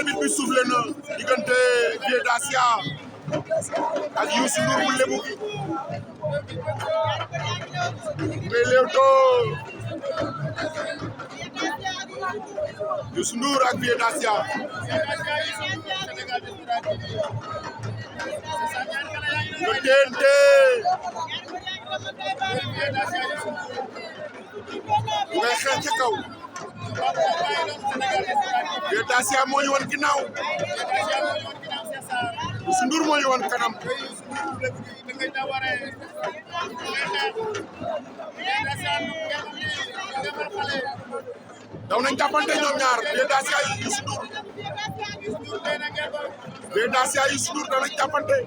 arbitre bi soufflé na diggante Vieux Dacia ak Youssou Ndour bu Lebu gi ngay leewtoo Youssou Ndour ak Vieux Dacia nga teente ngay xeex ca kaw Vieux Dacia moo ñu wan ginnaaw Youssou Ndour moo ñu wan kanam daw nañ jàppante ñoom ñaar Vieux Dacia yi Youssou Ndour Vieux Dacia yi Youssou Ndour daw nañ jàppante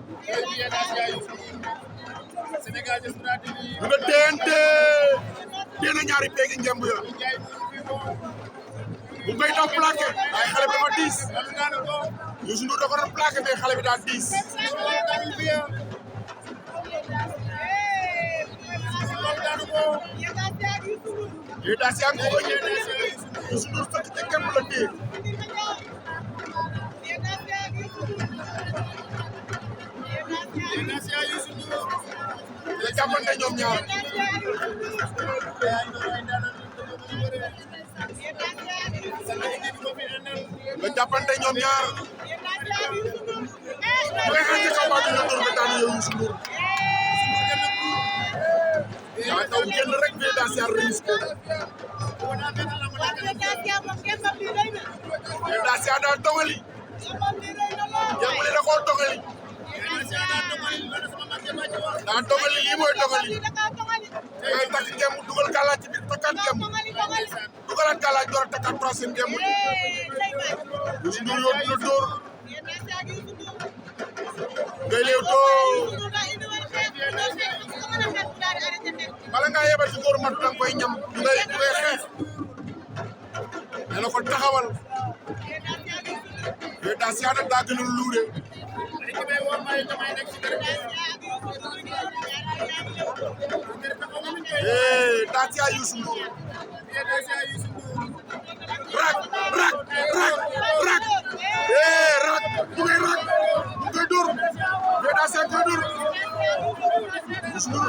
ñu nga teente teena ñaari peegi ngemb ya bu ngay daw plaqué ay xale bi dafa diis Youssou Ndour da ko doon plaqué mais xale bi daa diis Vieux Dacia ko bañ Youssou Ndour fekk ca ngemb la téye la jàppante ñoom ñaar la jàppante ñoom ñaar mooy xëy na kaw baatu ñu doon daanu yow Youssou Ndour yaa taw génn rek Vieux Dacia risque Vieux Dacia daa tongali jàppale da koo tongali daa tongali lii mooy tongali ngay takk ngemb dugal gàllaaj ci biir takkaat ngemb dugalaat gàllaaj door a takkaat troisième ngemb Youssou Ndour yóbbu na dóor ngay leewtoo bala ngaa yebal ci góor mat danga koy ñam du ngay xeex dana ko taxawal Vieux Dacia nag daa gën a luude Dacia Youssou Ndour rak rak rak rak rak bu ngay rak bu ngay dóor Vieux Dacia koy dóor Youssou Ndour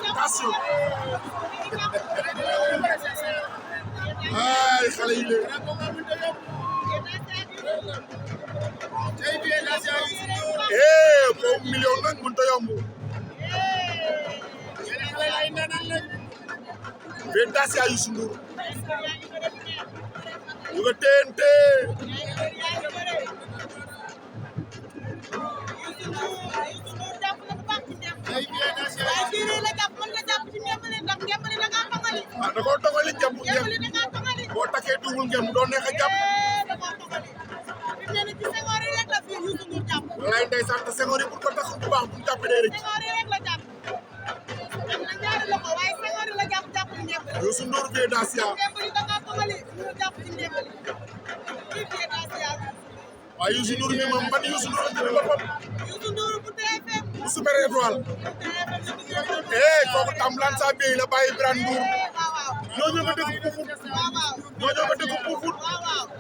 attention ay xale yi lee boobu million nag mënut a yomb Vieux Dacia Youssou Ndour ñu nga teente da koo tongali jàpp ngemb boo takkee duubul ngemb doo neex a jàpp walaay ndeysaan te Senghor yi pour ko taxul bu baax bu mu jàpp day rëcc Youssou Ndour Vieux Dacia waaye Youssou Ndour mi moom ban Youssou Ndour la jëlee boppam bu Super Étoile kooku tamlan sa béy la bàyyi Birane Ndour ñoo ñoo ma dëkk Poufouth ñoo ñoo ma dëkk Poufouth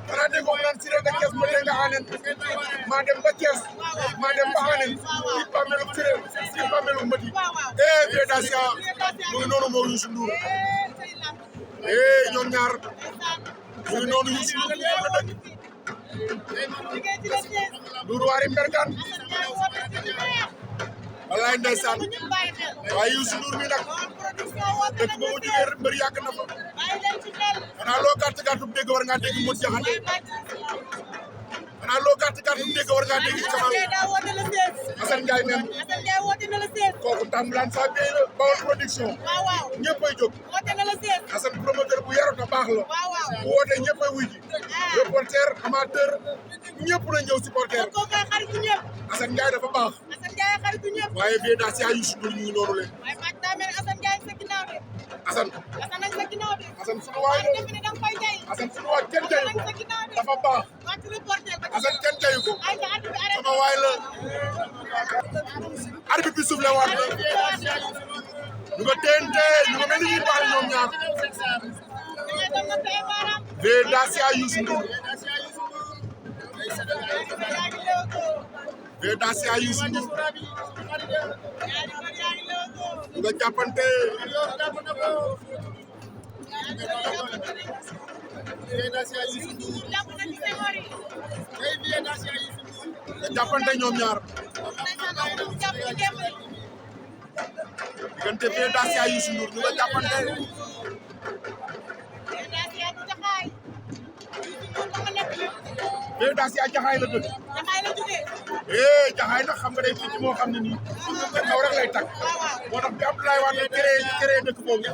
xanaa dégg nga naan Siré de Thiès ma dégg nga Anen maa dem ba Thiès maa dem ba Anen ci Pamelu Siré ci Pamelu Mati Vieux Dacia mu ngi noonu moo Youssou Ndour ñoom ñaar mu ngi noonu Youssou Ndour ñoom la dëkk Ndour waari Mbergane wallaay ndeysaan waaye Youssou Ndour mi nag dëkk ba mu jógee mbër yàgg na fa xanaa loo gàtt gàtt bu dégg war ngaa dégg Modou Diakhaté xanaa loo gàtt gàtt bu dégg war ngaa dégg Camara Assane Ndiaye même kooku tamlan sa béy la Bawol production ñëppay jóg Assane promoteur bu yaru ta baax la bu wootee ñëppay wuy ji reporter amateur ñëpp la ñëw supporter Assane Ndiaye dafa baax waaye Vieux Dacia Youssou Ndour ñu ngi noonu leen Assane sunu waay la Assane sunu waay kenn jayu ko dafa baax Assane kenn jayu ko sama waay la arbitre bi soufflé waat na ñu nga teente ñu nga mel ni ñuy baal ñoom ñaar Vieux Dacia Youssou Ndour Vieux Dacia Youssou Ndour nga jàppante nga jàppante ñoom ñaar diggante Vieux Dacia Youssou Ndour ñu nga jàppante Vieux Dacia Jaxaay la dëkk Jaxaay nag xam nga day fii moo xam ne nii kaw rek lay tag moo tax bi Abdoulaye Wade créé dëkk boobu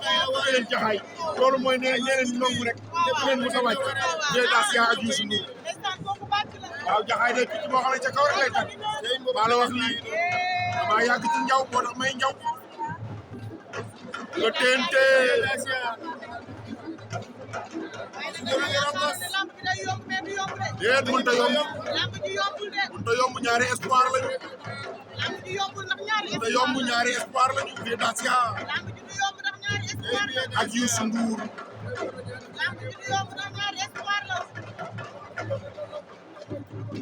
leen Jaxaay loolu mooy nee leen nangu rek lépp leen mos a wàcc Vieux Dacia ak Youssou Ndour waaw Jaxaay day fii moo xam ne ca kaw rek lay tag maa la wax lii damaa yàgg ci njaw moo tax may njaw nga teente déet mënta yomb ñaari espoir lañu mënta yomb ñaari espoir lañu Vieux Dacia ak Youssou Ndour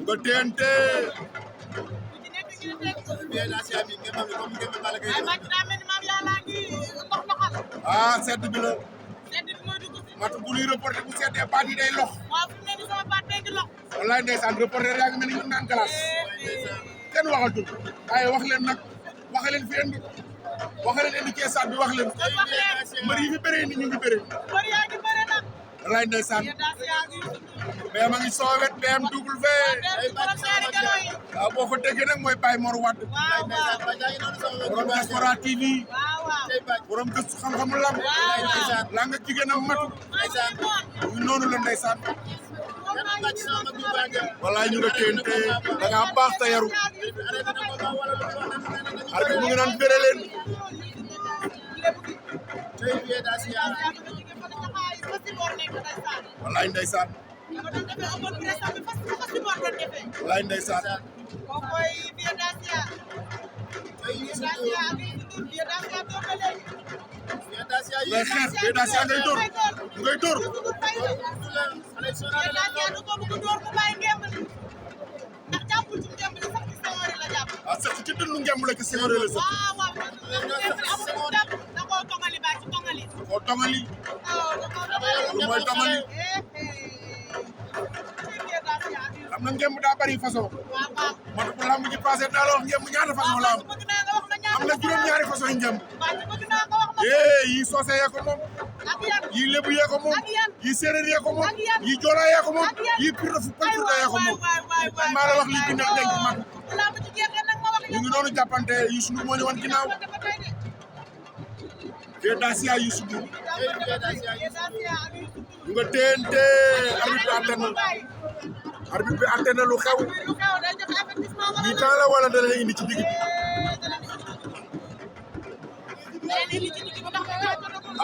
nga teente ah sedd bi la mat bu ñuy reporté bu seddee baat yi day lox wallaay ndeysaan reporter yaa ngi mel ni ñu naan glace kenn waxatul waaye wax leen nag wax leen fi indi wax leen indi ci stade bi wax leen mbër yi fi bëree ni ñu ngi bëree wallaay ndeysaan BM a ngi soowet BMW waaw boo ko déggee nag mooy Baye Mor Wade borom Diaspora TV borom gëstu xam-xamu lamb la nga jigéenam matu ñu noonu la ndeysaan wallaay ñu nga téente da nga baax te yaru arbitre mu ngi naan bëre leen wallaay ndeysaan wallaay ndeysaan ngay xeex Vieux Dacia ngay dóor ah sax ci dënnu ngemb la ci Senghor la sax ko tongali lu mooy tongali xam na ngemb daa bari façon moo tax bu lamb ji passé daa la wax ngemb ñaata façon la am na juróom-ñaari façon yi ngemb yii soose yee ko moom yii lébu yee ko moom yii séeréer yee ko moom yii joola yee ko moom yii Pire yee ko moom maa la wax lii bi nekk denc mag ñu ngi noonu jàppante Youssou Ndour moo ñu wan ginnaaw Vieux Dacia Youssou Ndour ñu nga teente arbitre bi àtte na lu xew lii temps la wala da leen indi ci digg bi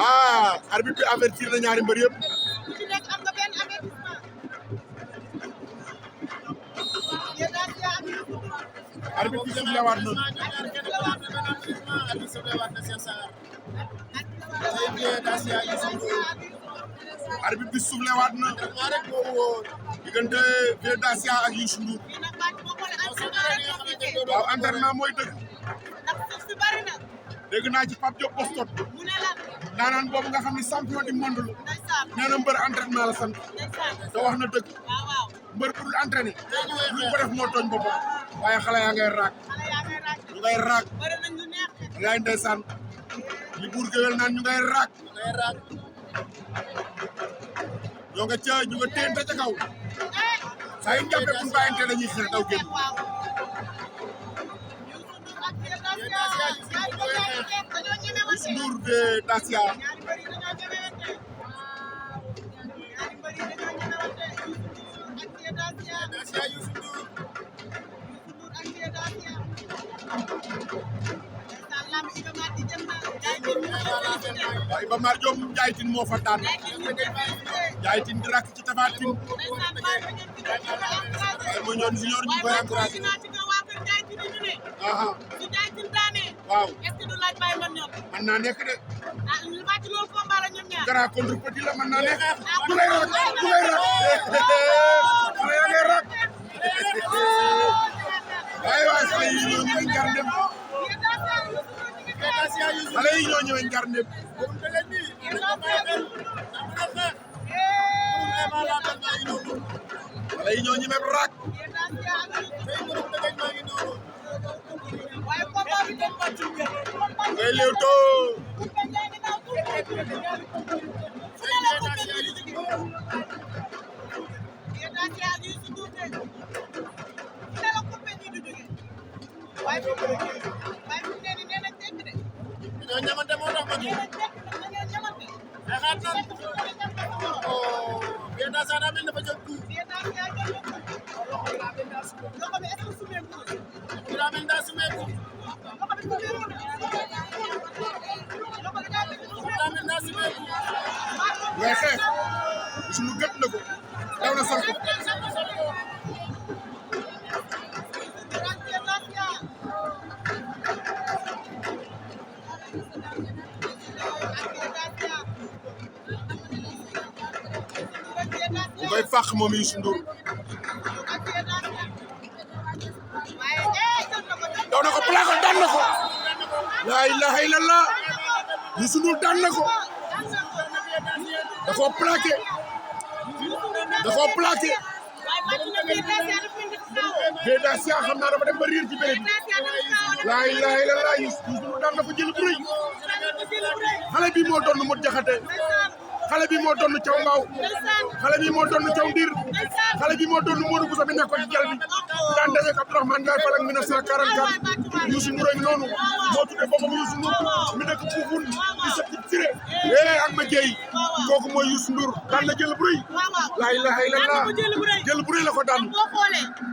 ah arbitre bi avertir na ñaari mbër yëpp arbitre bi soufflé waat na arbitre bi soufflé waat na diggante Vieux Dacia ak Youssou Ndour waaw entraînement mooy dëgg dégg naa ci Pape Diop Boston daanaan boobu nga xam ne champion du monde la nee na mbër entraînement la sant te wax na dëgg mbër bu dul entraîné lu ko def moo tooñ boppam waaye xale yaa ngay raak ñu ngay raak yaay ndeysaan li buur géwél naan ñu ngay raak ñoo nga ca ñu nga téente ca kaw saa yu jàppee bu ñu bàyyante dañuy xeex daw génn Youssou Ndour Vieux Dacia waaye Iba Mar Diop Ndiaye Tine moo fa daan Ndiaye Tine di rakk ci Tapha Tine waaye mu ñoon junior ñu koy encouragé aha waaw mën naa nekk de grand contre petit la mën naa nekk du lay rak du lay rak xale yaa ngay rak waay waay yi ñoo ñëwee njar ne xale yi ñoo ñëwee raak ngay Leewtoo ñamante moo tax ma ñu xaxaat nan Vieta Sa daa mel dafa jël coup daa mel daa sumeeku ngay xeex suñu gët na ko daw na sal ko mu koy fàq moom Youssou Ndour daw na ko plaqué daan na ko laa ilaha illallah Youssou Ndour daan na ko da koo plaqué Vieta Sa xam naa dafa dem ba riir ci béréb bi laa ilaha illallah Youssou Ndour daan na ko jël bu rëy xale bi moo doon Modou Diakhaté xale bi moo doon Thiaw Mbao xale bi moo doon Thiaw Ndir xale bi moo doon Modou Boussa bi nekkoon ci jal bi daan dajeek Abdourahmane Ndiaye Fall ak 1944 Youssou Ndour ngi noonu moo tudde boppam Youssou Ndour mi nekk Poufoune di sëpp Siré ak ma jeey kooku mooy Youssou Ndour daan na jël bu rëy laa ilaha illallah jël bu rëy la ko daan